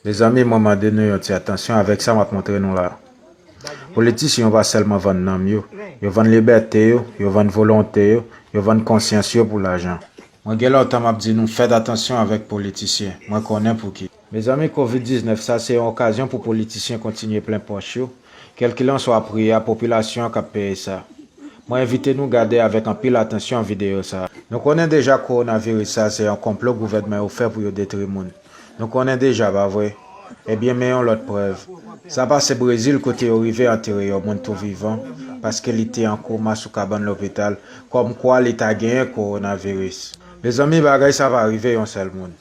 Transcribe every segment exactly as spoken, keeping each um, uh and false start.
Mezanmi, mwen mande nou yon ti atansyon avèk sa m ap montre nou la. Politisyen yo pa sèlman vann nanm yo, yo vann libète yo, yo vann volonte yo, yo vann konsyans yo pou lajan. Mwen gen lontan m ap di nou fèt atansyon avèk politisyen. Mwen konnen pouki. Mezanmi, kovid diznèf sa se yon okazyon pou politisyen kontinye plen pòch yo. Kèlkilanswa pri a, popilasyon an k ap peye sa. Mwen envite nou gade avèk anpil atansyon videyo sa. Nou konnen deja kowonaviris sa se yon konplo gouvènman yo fè pou yo detri moun. Nou konnen deja, pa vre? Ebyen, men yon lòt prèv. Sa pase Brezil kote yo rive antere yon moun tou vivan paske li te an koma sou kabann lopital, kòmkwa li ta genyen kowonaviris. Mezanmi, bagay sa pa rive yon sèl moun.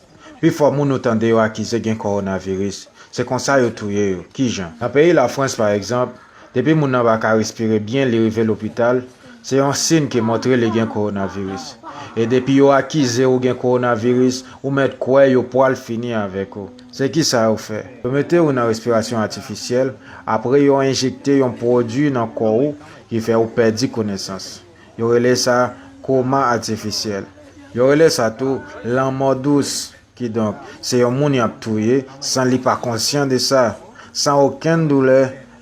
Pifò moun ou tande yo akize gen kowonaviris, se konsa yo touye yo. Kijan? Nan peyi Lafrans, pa egzanp, depi moun nan pa ka respire byen, li rive lopital, se yon siy ki montre li gen kowonaviris. E depi yo akize ou gen kowonaviris, ou mèt kwè yo pwal fini avèk ou. Se kisa yo fè? Yo mete ou nan respirasyon atifisyèl, apre yo enjekte yon pwodui nan kò ou ki fè ou pèdi konesans. Yo rele sa koma atifisyèl. Yo rele sa tou lanmò dous. Kidonk, se yon moun y ap touye san li pa konsyan de sa, san okenn doulè,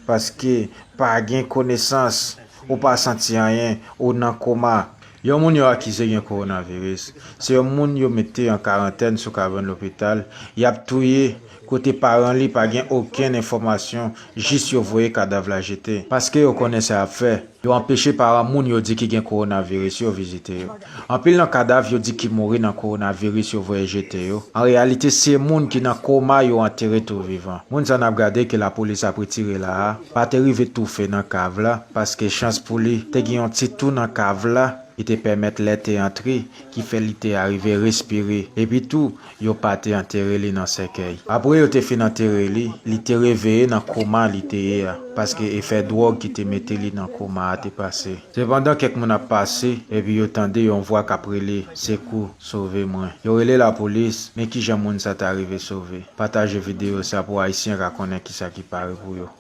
paske pa gen konesans, ou pa santi anyen, ou nan koma. Yon moun yo akize gen kowonaviris, se yon moun yo mete an karantèn sou kabann lopital, y ap touye, kote paran li pa gen okenn enfòmasyon, jis yo voye kadav la jete, paske yo konnen sa y ap fè. Yo anpeche paran moun yo di ki gen kowonaviris yo vizite yo. Anpil nan kadav yo di ki mouri nan kowonaviris yo voye jete yo, an reyalite se moun ki nan koma yo antere tou vivan. Moun sa n ap gade ke lapolis ap retire la a, pa te rive toufe nan kav la, paske chans pou li, te gen yon ti tou nan kav la ki te pèmèt lè te antre, ki fè li te arive respire. Epi tou, yo pa te antere li nan sèkèy. Apre yo te fin antere li, li te reveye nan koma li te ye a, paske efè dwòg ki te mete li nan koma a te pase. Sepandan, kèk moun ap pase, epi yo tande yon vwa k ap rele, "Sekou, sove mwen." Yo rele lapolis, men kijan moun sa ta rive sove? Pataje videyo sa pou Ayisyen ka konnen kisa ki pare pou yo.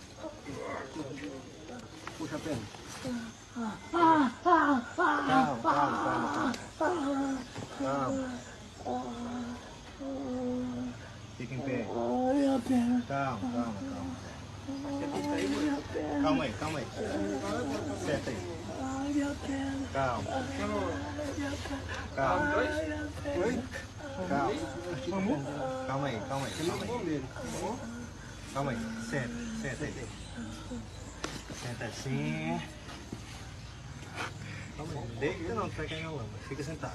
Calma, calma, calma, calma. Calma. Fica em pé. Calma, calma, calma. Calma aí, calma aí. Senta aí. Calma. Calma. Calma. Calma aí, calma aí, calma aí. Calma aí. Senta, senta aí. Senta assim. Deita não, que vai cair na lama. Fica sentado.